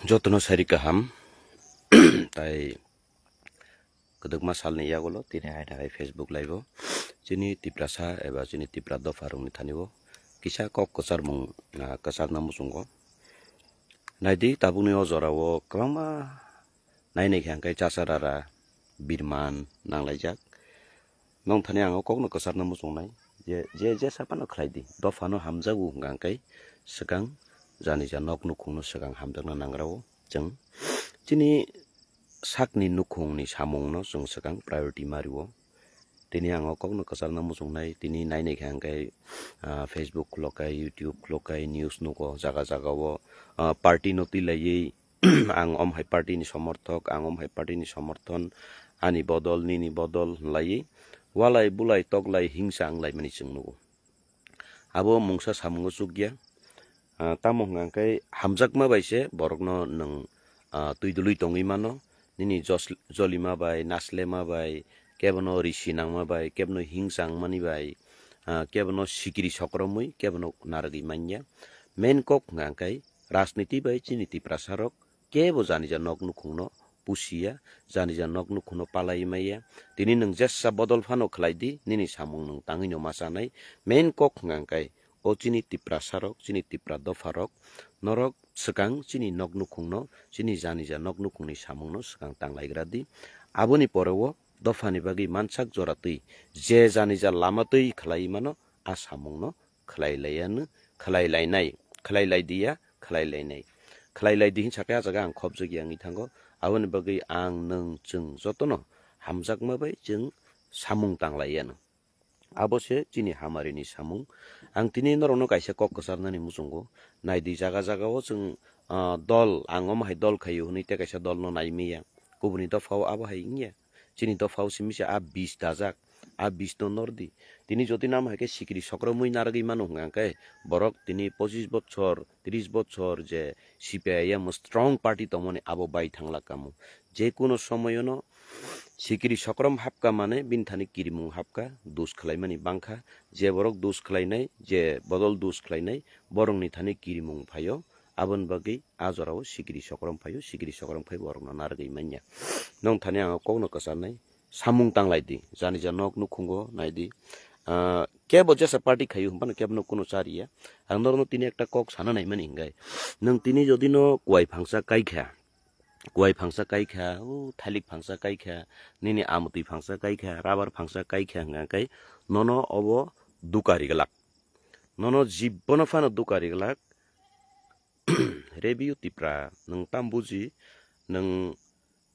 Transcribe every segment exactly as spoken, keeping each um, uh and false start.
Jotono sari kaham. Tai kwdwkma salni yagulo tini hai hai Facebook live o chini Tiprasa eba chini Tipra dopha rokni thani o kisa kok kwcharmung, ah, kwcharna muchungo. Naidi, tabukni o jora o kwbangma nainai khe hwnkhe Chasarara, Birman nanglaijak. Nong thani ang o kokno kwcharna muchungnai je, je jesa phano khlai di, dophano hamjago hwnkha hwnkhe swkang jani ja nok nukhungno swkang hamjakna nangrao chwng. Chini sakni nukhungni samungno chwng swkang priority ma rio. Tini ang o kokno kwcharna muchungnai, tini nainai khe hwnkhe, ah, Facebook khulokkai, YouTube khulokkai, news nugo jaga jaga o, ah, party no twi laiwi, ang om hai party ni somorthok, ang om hai party ni somorthon, ani bodol, nini bodol hwnlaiwi walai bulai toklai hingsa wnglaimani chwng nugo. Abo mungsa samungo chukya. Ah, tamo hwnka hwnkhe hamjakma bai se borokno nwng, ah, twi dului tongwi mano. Nini jos-, jolima bai, naslema bai, kebono risi nangma bai, kebono hingsa wngmani bai, ah, kebono sikiri sokromwi, kebono narwgwi manya. Main kok hwnka hwnkhe rajniti bai chini Tiprasa rok kebo jani ja nok nukhungno pusiya, jani ja nok nukhungno palai maya. Tini nwng jesa bodol phano khlai di, nini samung nwng tangwi no ma chanai. Main kok hwnka hwnkhe o chini Tiprasa rok, chini Tipra dopha rok, norok swkang chini nok nukhungno, chini jani ja nok nukhungni samungno swkang tanglaigra di. Aboni pore o dophani bagwi mansak jora twi je jani ja lama twi khlai mano, a samungno khlai laiya nw, khlai lainai, khlai lai diya, khlai lainai. Khlai lai di hinsa khe a jaga ang khopjak ya wngwi thango. Aboni bagwi ang, nwng, chwng jotono hamjakma bai chwng samung tanglaiya nw. Abo se chini hamarini samung. Ang tini norokno kaisa kok kwcharnani muchungo. Nai di, jaga jaga o chwng, ah, dol, ang omo hai dol khaio hwnwi tei kaisa dolno nai manya. Kubuni dophao abo hai wngya. Chini dophao simi se a bis dajak. A bis no nor di. Tini jodi namo hai khe sikiri sokromwi narwgwi mano hwnka hwnkhe borok tini pochis bochor, tris bochor je C P I M strong party tongmani abo bai thangla kamo. Je kuno somoyono sikiri sokrom hapka mane bini thani kirimung hapka, dus khlaimani bangkha. Je borok dus khlainai, je bodol dus khlainai, borokni thani kirimung phaio. Aboni bagwi a jorao sikiri sokrom phaio, sikiri sokrom khai borokno narwgwi manya. Nong thani ang o kokno kwcharnai, samung tanglai di, jani ja nok nukhungo nai di. Ah, kebo jesa party khaio hwnphano kebono kuno chariya. Ang norokno tini ekta kok sana naimani hwnkhe, nwng tini jodi no kuai phangsa kaikha, kuai phangsa kaikha, o thailik phangsa kaikha, nini amotwi phangsa kaikha, rubber phangsa kaikha hwnka hwnkhe nono obo dukari glak. Nono jibbono phano dukari glak. Review Tipra, nwng tam buji, nwng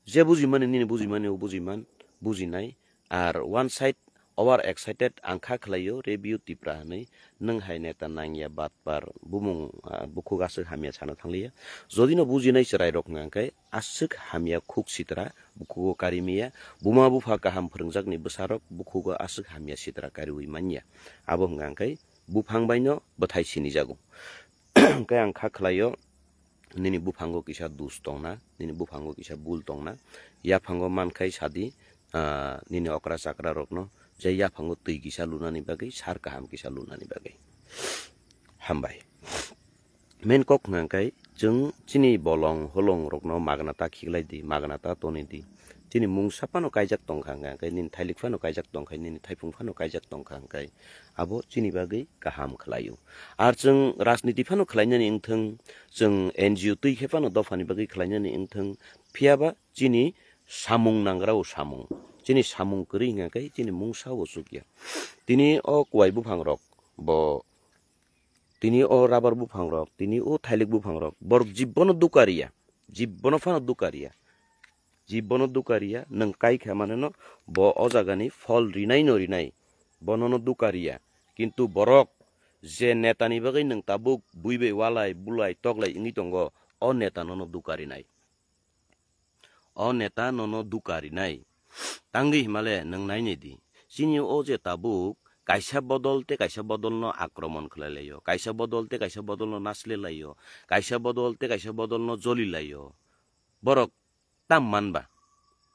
je bujimani, nini bujimani o bujiman, bujinai. Ar one side over excited ang kha khlaio, Review Tipra hwnwi, nwng hai neta nangya batpar, bumung, ah, bukhuk aswk hamya sana thangliya. Jodi no bujinai chwrai rok hwnka hwnkhe aswk hamya khuk sitra, bukhugo kari maya, buma bupha kaham phwrwngjakni bwsarok bukhugo aswk hamya sitra kariwi manya. Abo hwnka hwnkhe buphang baino bwthai sinijago. Hwnkhe ang kha khlaio, nini buphango kisa dus tongna, nini buphango kisa bul tongna, yaphango mankhai sadi, ah, nini okra chakra rokno, je yaphango twi kisa lunani bagwi, sar kaham kisa lunani bagwi. Hambai. Main kok hwnka hwnkhe, chwng chini bolong holong rokno magna ta khiklai di, magna ta toni di. Chini mungsa phano kaijak tongkha hwnka hwnkhe, nini thailik phano kaijak tongkha, nini thaiphung phano kaijak tongkha hwnkhe, abo chini bagwi kaham khlaio. Ar chwng rajniti phano khlainani wngthwng, chwng N G O twi khe phano dophani bagwi khlainani wngthwng, phiyaba chini samung nangrao samung, chini samung kwrwi hwnka hwnkhe chini mungsa o chukya. Tini o kuai buphang rok bo Tini o rubber buphang rok, tini o thailik buphang rok, borok jibbono dukariya, jibbono phano dukariya, jibbono dukariya, nwng kaikha maneno bo o jagani phol rinai no rinai, bonono dukariya, kintu borok je netani bagwi nwng tabuk bui bai walai bulai toklai wngwi tongo, o neta nono dukarinai. O neta nono dukarinai. Tangwi himale nwng nainai di. Chini o je tabuk kaisa bodol tei kaisa bodolno akromon khlai laio, kaisa bodol tei kaisa bodolno nasle laio, kaisa bodol tei kaisa bodolno joli laio. Borok tam man ba?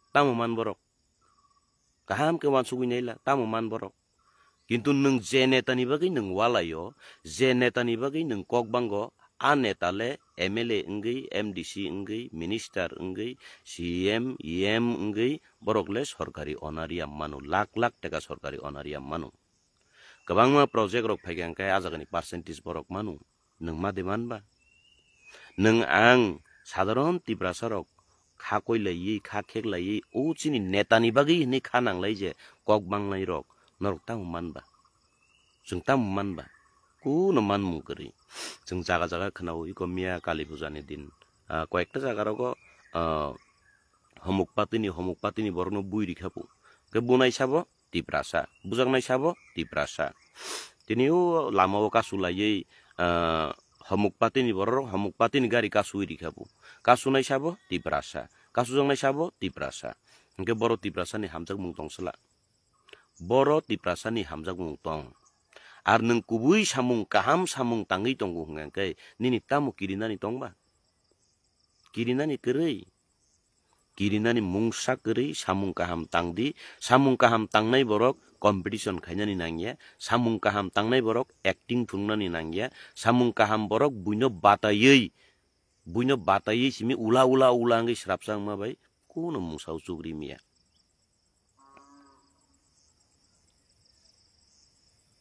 Tamo man borok? Kaham khe uansugwi naila, tamo man borok? Kintu nwng je netani bagwi nwng walaio, je netani bagwi nwng kok bango, A neta le M L A wngwi, M D C wngwi, minister wngwi, C M, E M wngwi borok le sorkari onariya mano, lakh lakh taka sorkari onariya mano. Kwbangma project rok phaikha hwnkhe a jagani percentage borok mano. Nwng ma de man ba? Nwng ang sadharon Tiprasa rok kha koilaiwi, kha kheklaiwi, o chini netani bagwi hinwi kha nanglai je kok banglai rok, norok tamo man ba? Chwng tamo man ba? Kuno manmung kwrwi. Chwng jaga jaga khwnao, iko miya Kali Puja ni din, ah, koyekta jaga rogo, ah, homok patini, homok patini borokno bui rikha pu. Khe bunai sabo Tiprasa, bujaknai sabo Tiprasa. Tini o lama o kasu laiwi, ah, homok patini borok, homok patini gari kasui rikha pu. Kasunai sabo Tiprasa, kasujaknai sabo Tiprasa. Hwnkhe boro Tiprasa ni hamjakmung tong sala. Boro Tiprasa ni hamjakmung tong. Ar nwng kubui samung kaham samung tangwi tongo hwnkha khe nini tamo kirinani tong ba? Kirinani kwrwi. Kirinani mungsa kwrwi samung kaham tang di. Samung kaham tangnai borok competition khainani nangya. Samung kaham tangnai borok acting phunuknani nangya. Samung kaham borok buino bataiwi, buino bataiwi simi ula ula ula wngwi srapsa wngma bai kuno mungsa o chugri miya.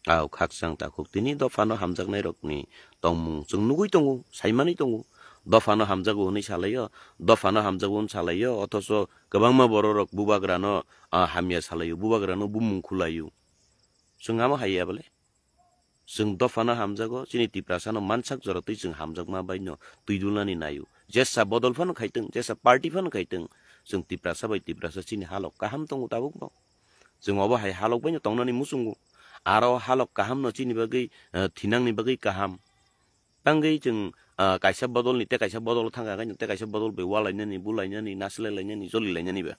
Au khakchang takhuk tini dophano hamjaknai rokni tongmung chwng nugui tongo, saimani tongo. Dophano hamjago hwnwi salaio, dophano hamjago hwn salaio, othocho kwbangma bororok bubagrano, ah, hamya salaio, bubagrano bumung khulaio. Chwng amo hai ya bole? Chwng dophano hamjago, chini Tiprasano mansak jora twi chwng hamjakma baino twi dulnani naio. Jesa bodol phano khaitwng, jesa party phano khaitwng, chwng Tiprasa bai Tiprasa chini halok kaham tongo tabukbo. Chwng obo hai halok baino tongnani muchungo. Aro halok kahamno chini bagwi, eh, thinangni bagwi kaham. Tangwi chwng, ah, kaisa bodolni tei kaisa bodol thangkha khe tei kaisa bodol bai walainani, bulainani, nasilailainani, jolilainani ba.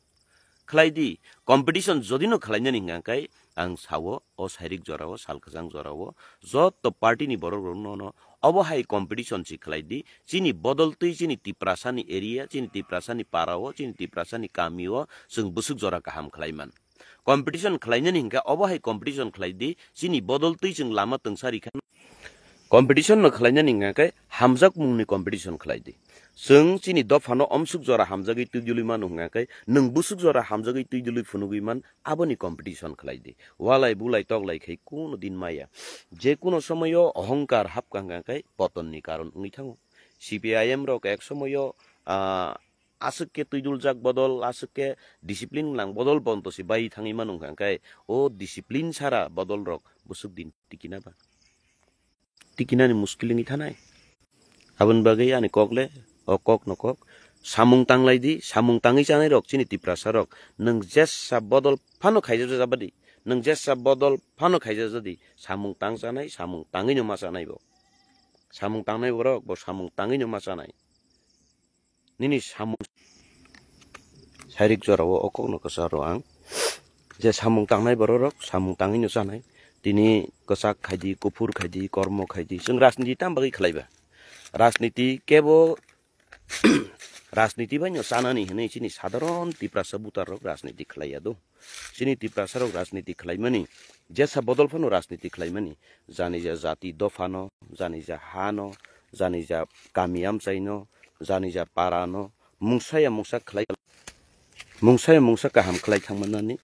Khlai di, competition jodi no khlainani hwnkha khe ang sao, o sairik jorao, sal kwchang jorao, joto party ni borok rok no, no, obo hai competition si khlai di, chini bodol twi chini Tiprasa ni area, chini Tiprasa ni para o, chini Tiprasa ni kami o, chwng bwswk jora kaham khlai man. Competition khlainani hwnkhe obo hai competition khlai di, chini bodol twi chwng lama twngsa rikha. Competition no khlainani hwnkha khe hamjakmungni competition khlai di. Chwng chini dophano omsuk jora hamjagwi twi dului mano hwnkha khe nwng bwswk jora hamjagwi twi dului phunugwi man aboni competition khlai di. Walai bulai toklai khai kuno din maya. Je kuno somoyo ohongkar hapkha hwnkha khe potonni karon wngwi thango. C P I M rok ek somoyo, ah, aswk khe twi duljak bodol, aswk khe discipline gwnang bodol bonto se bai thangwi mano hwnkha khe o discipline sara bodol rok bwswk din tikina ba? Tikinani muskil wngwi thanai. Aboni bagwi ani kok le o kok no kok. Samung tanglai di, samung tangwi chanai rok chini Tiprasa rok. Nwng jesa bodol phano khaijak jabadi, nwng jesa bodol phano khaijak jadi, samung tang chanai, samung tangwi no ma chanai bo. Samung tangnai borok bo samung tangwi no ma chanai. Nini samung sairik jorao o kokno kwcharo ang je samung tangnai bororok samung tangwi no chanai. Tini kwchak khaidi, kuphur khaidi, kormo khaidi, chwng rajniti tam bagwi khlaiba? Rajniti kebo rajniti bai no chanani hinwi chini sadharon Tiprasa butar rok rajniti khlaiya do. Chini Tiprasa rok rajniti khlaimani jesa bodol phano rajniti khlaimani, janija jati dophano, janija hano, janija kami amchaino, janija parano, mungsa ya mungsa khlai, mungsa ya mungsa kaham khlai thangmanani